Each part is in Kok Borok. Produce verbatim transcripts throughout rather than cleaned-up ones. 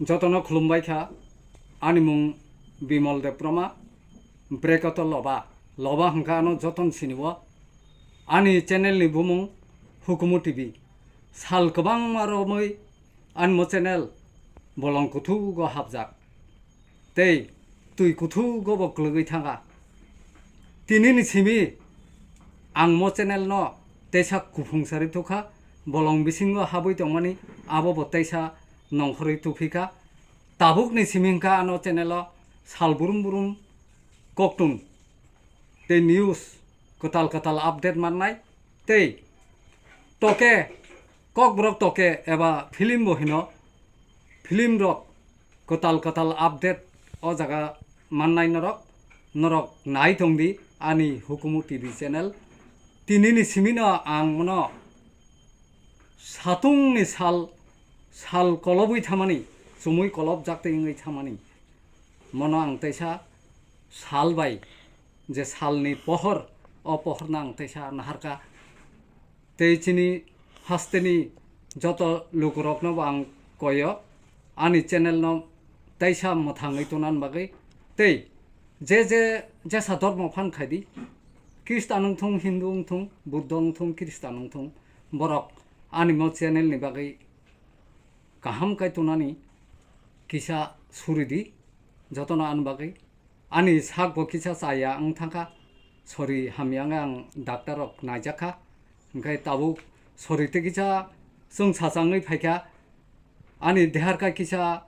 Jotono khulumbai kha. Ani mung Bimal Debbarma, Brekoto Loba. Loba hwnkha ano joton sinio. Ani channel ni bumung Hukumu T V. Sal kwbangma romwi ani mo channel bolong kuthugo hapjak. Tei twi kuthugo bo kwlwgwi thangkha. Tinini simi ang mo channel no teisa kuphung sari tukha, bolong bisingo habwi tongmani abo bo teisa nongkhorwi tuphikha. Tabukni simi hwnkha ano channel o sal burum burum koktun tei news kwtal kwtal update mannai tei toke, kokborok toke eba film bo hino, film rok kwtal kwtal update o jaga mannai norok, norok nai tongdi ani Hukumu T V channel. Tinini simino ang mono satungni sal, sal kolobwi thamani, chumui kolobjak tei wngwi thamani. Mono ang teisa sal bai, je salni pohor, o pohorno ang teisa naharkha. Tei chini hasteni joto lukurokno bo ang koyo, ani channel no teisa mwthangwi tonani bagwi. Tei je je jesa dormo phan khaidi, Khristan wngthung, Hindu wngthung, Buddho wngthung, Khristan wngthung, borok ani mo channel ni bagwi kaham kai tonani kisa suri di, jotono ani bagwi. Ani sak bo kisa chaya wng thangkha, sori hamya wngwi ang doctor rok naijakha, hwnkhe tabuk sori tei kisa chwng sachangwi phaikha, ani deharkha kisa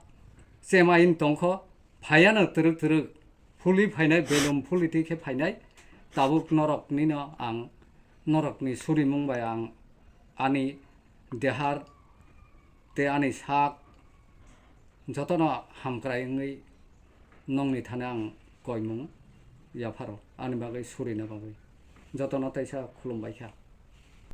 chemain tongkho, phaiano twrwk twrwk phulwi phainai, belum phulwi twi khe phainai. Tabuk noroknino ang, norokni surimung bai ang ani dehar tei ani sak jotono hamkrai wngwi nongni thani ang koimung yapharo ani bagwi surina bagwi jotono teisa khulumbaikha.